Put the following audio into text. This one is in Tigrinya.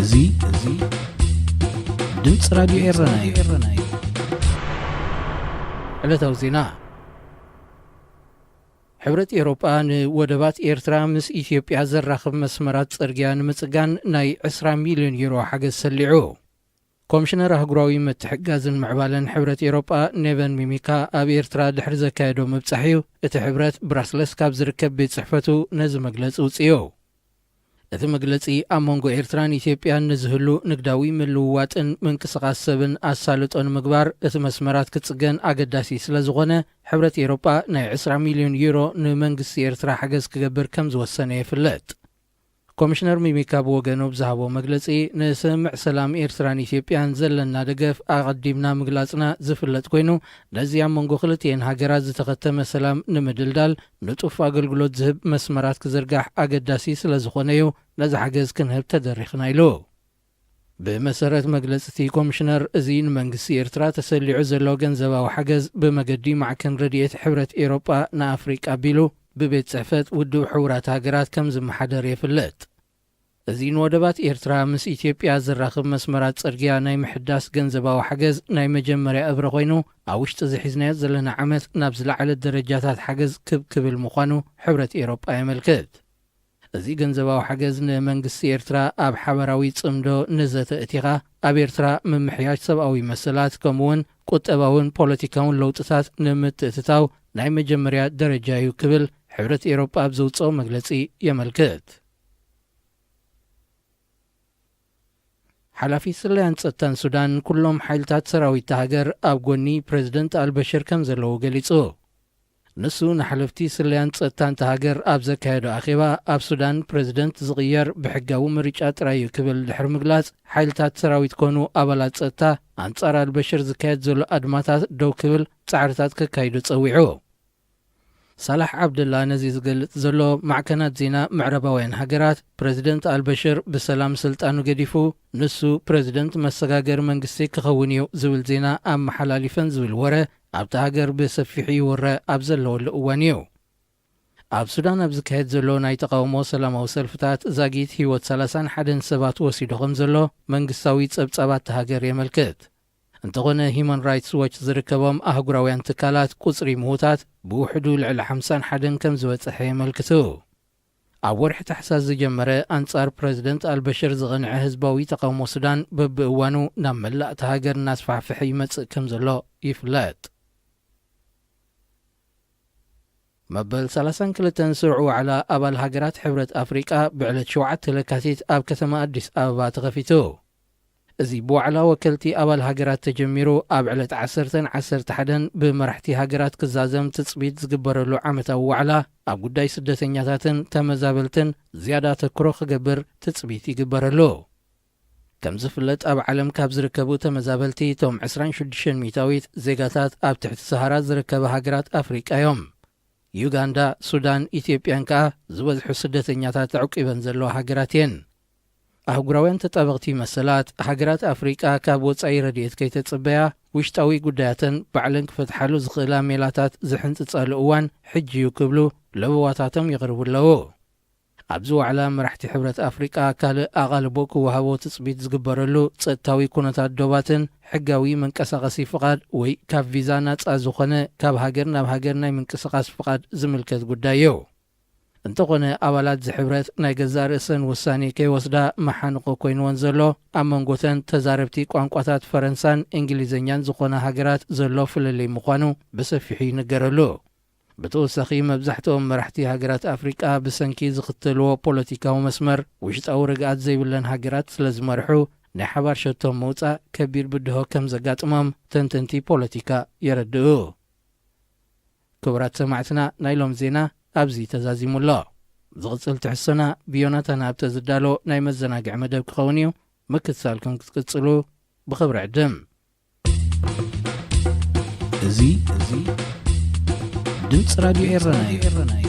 እዚ እዚ ድምፂ ራድዮ ኤረና እዩ። ዕለታዊ ዜና። ሕብረት ኤውሮጳ ንወደባት ኤርትራ ምስ ኢትዮጵያ ዘራኽብ መስመራት ጽርግያ ንምጽጋን ናይ ዕስራ ሚልዮን ዩሮ ሓገዝ ሰሊዑ። ኮሚሽነር ኣህጉራዊ ምትሕግጋዝን ምዕባለን ሕብረት ኤውሮጳ ኔቨን ሚሚካ ኣብ ኤርትራ ድሕሪ ዘካየዶ ምብጻሕ እዩ እቲ ሕብረት ብራስለስ ካብ ዝርከብ ቤት ጽሕፈቱ ነዚ መግለጺ ውጽዮ። እቲ መግለጺ ኣብ መንጎ ኤርትራን ኢትዮጵያን ንዝህሉ ንግዳዊ ምልውዋጥን ምንቅስቓስ ሰብን ኣሳልጦ ንምግባር እቲ መስመራት ክጽገን ኣገዳሲ ስለ ዝኾነ ሕብረት ኤውሮጳ ናይ ዕስራ ሚልዮን ዩሮ ንመንግስቲ ኤርትራ ሓገዝ ክገብር ከም ዝወሰነ የፍለጥ። ኮሚሽነር ሚሚካ ብወገኑ ብዝሃቦ መግለጺ፣ ንስምምዕ ሰላም ኤርትራን ኢትዮጵያን ዘለና ደገፍ ኣቐዲምና ምግላጽና ዝፍለጥ ኮይኑ፣ ነዚ ኣብ መንጎ ክልቲኤን ሃገራት ዝተኸተመ ሰላም ንምድልዳል ንጡፍ ኣገልግሎት ዝህብ መስመራት ክዝርጋሕ ኣገዳሲ ስለ ዝኾነ እዩ ነዚ ሓገዝ ክንህብ ተደሪኽና ኢሉ። ብመሰረት መግለጺ እቲ ኮሚሽነር፣ እዚ ንመንግስቲ ኤርትራ ተሰሊዑ ዘሎ ገንዘባዊ ሓገዝ ብመገዲ ማዕከን ረድኤት ሕብረት ኤውሮጳ ንኣፍሪቃ ኣቢሉ ብቤት ጽሕፈት ውድብ ሕቡራት ሃገራት ከም ዝመሓደር የፍለጥ። እዚ ንወደባት ኤርትራ ምስ ኢትዮጵያ ዘራኽብ መስመራት ጽርግያ ናይ ምሕዳስ ገንዘባዊ ሓገዝ ናይ መጀመርያ እብረ ኮይኑ፣ ኣብ ውሽጢ እዚ ሒዝናዮ ዘለና ዓመት ናብ ዝለዓለ ደረጃታት ሓገዝ ክብ ክብል ምዃኑ ሕብረት ኤውሮጳ የመልክት። እዚ ገንዘባዊ ሓገዝ ንመንግስቲ ኤርትራ ኣብ ሓበራዊ ጽምዶ ንዘተ እቲኻ ኣብ ኤርትራ ምምሕያሽ ሰብኣዊ መሰላት ከምኡውን ቁጠባውን ፖለቲካውን ለውጥታት ንምትእትታው ናይ መጀመርያ ደረጃ እዩ ክብል ሕብረት ኤውሮጳ ኣብ ዘውጽኦ መግለጺ የመልክት። ሓላፊ ስለያን ጸጥታን ሱዳን፣ ኩሎም ሓይልታት ሰራዊት እታ ሃገር ኣብ ጎኒ ፕረዚደንት ኣልበሽር ከም ዘለዉ ገሊጹ። ንሱ ንሓለፍቲ ስለያን ጸጥታን እታ ሃገር ኣብ ዘካየዶ ኣኼባ፣ ኣብ ሱዳን ፕረዚደንት ዝቕየር ብሕጋዊ ምርጫ ጥራይ እዩ ክብል ድሕሪ ምግላጽ፣ ሓይልታት ሰራዊት ኮኑ ኣባላት ጸጥታ ኣንጻር ኣልበሽር ዝካየድ ዘሎ ኣድማታት ደው ክብል ጻዕርታት ከካይዱ ጸዊዑ። ሳላሕ ዓብደላ ነዚ ዝገልጽ ዘሎ፣ ማዕከናት ዜና ምዕራባውያን ሃገራት ፕረዚደንት ኣልበሽር ብሰላም ስልጣኑ ገዲፉ ንሱ ፕረዚደንት መሰጋገሪ መንግስቲ ክኸውን እዩ ዝብል ዜና ኣመሓላሊፈን ዝብል ወረ ኣብታ ሃገር ብሰፊሑ ይውረ ኣብ ዘለወሉ እዋን እዩ። ኣብ ሱዳን ኣብ ዝካየድ ዘሎ ናይ ተቃውሞ ሰላማዊ ሰልፍታት ዛጊት ህይወት ሰላሳን ሓደን ሰባት ወሲዱ ከም ዘሎ መንግስታዊ ጸብጻባት እታ ሃገር የመልክት። እንተኾነ ሂማን ራይትስ ዎች ዝርከቦም ኣህጉራውያን ትካላት ቁጽሪ ምዉታት ብውሕዱ ልዕሊ ሓምሳን ሓደን ከም ዝበጽሐ የመልክቱ። ኣብ ወርሒ ታሕሳስ ዝጀመረ ኣንጻር ፕረዚደንት ኣልበሽር ዝቐንዐ ህዝባዊ ተቃውሞ ሱዳን በብእዋኑ ናብ መላእ እታ ሃገር እናስፋሕፍሐ ይመጽእ ከም ዘሎ ይፍለጥ። መበል ሰላሳን ክልተን ስሩዕ ዋዕላ ኣባል ሃገራት ሕብረት ኣፍሪቃ ብዕለት ሸውዓተ ለካቲት ኣብ ከተማ ኣዲስ ኣበባ ተኸፊቱ። እዚ ብዋዕላ ወከልቲ ኣባል ሃገራት ተጀሚሩ ኣብ ዕለት ዓሰርተን ዓሰርተ ሓደን ብመራሕቲ ሃገራት ክዛዘም ትጽቢት ዝግበረሉ ዓመታዊ ዋዕላ ኣብ ጉዳይ ስደተኛታትን ተመዛበልትን ዝያዳ ኣተክሮ ክገብር ትጽቢት ይግበረሉ። ከም ዝፍለጥ ኣብ ዓለም ካብ ዝርከቡ ተመዛበልቲ እቶም ዕስራን ሽዱሽተን ሚእታዊት ዜጋታት ኣብ ትሕቲ ሰሃራ ዝርከባ ሃገራት ኣፍሪቃ እዮም። ዩጋንዳ፣ ሱዳን፣ ኢትዮጵያን ከኣ ዝበዝሑ ስደተኛታት ኣዕቂበን ዘለዋ ሃገራት እየን። ኣህጉራውያን ተጣበቕቲ መሰላት፣ ሃገራት ኣፍሪቃ ካብ ወጻኢ ረድኤት ከይተጽበያ ውሽጣዊ ጉዳያተን ባዕለን ክፈትሓሉ ዝኽእላ ሜላታት ዝሕንጽጻሉ እዋን ሕጂ እዩ ክብሉ ለበዋታቶም የቕርቡ ኣለዉ። ኣብዚ ዋዕላ መራሕቲ ሕብረት ኣፍሪቃ ካልእ ኣቓልቦ ክወሃቦ ትጽቢት ዝግበረሉ ጸጥታዊ ኩነታት ዶባትን ሕጋዊ መንቀሳቐሲ ፍቓድ ወይ ካብ ቪዛ ናጻ ዝኾነ ካብ ሃገር ናብ ሃገር ናይ ምንቅስቓስ ፍቓድ ዝምልከት ጉዳይ እዩ። እንተኾነ ኣባላት እዚ ሕብረት ናይ ገዛእ ርእሰን ውሳኔ ከይወስዳ መሓንቆ ኮይንወን ዘሎ ኣብ መንጎተን ተዛረብቲ ቋንቋታት ፈረንሳን እንግሊዝኛን ዝኾና ሃገራት ዘሎ ፍልልይ ምዃኑ ብሰፊሑ ይንገረሉ። ብተወሳኺ መብዛሕትኦም መራሕቲ ሃገራት ኣፍሪቃ ብሰንኪ ዝኽተልዎ ፖለቲካዊ መስመር ውሽጣዊ ርግኣት ዘይብለን ሃገራት ስለ ዝመርሑ ናይ ሓባር ሸቶ ምውጻእ ከቢድ ብድሆ ከም ዘጋጥሞም ተንተንቲ ፖለቲካ የረድኡ። ክቡራት ሰማዕትና ናይ ሎም ዜና ኣብዚ ተዛዚሙ ኣሎ። ዝቕጽል ትሕዝቶና ብዮናታን ሃብተ ዝዳሎ ናይ መዘናግዒ መደብ ክኸውን እዩ። ምክትታልኩም ክትቅጽሉ ብኽብሪ ዕድም። እዚ እዚ ድምፂ ራድዮ ኤረና እዩ።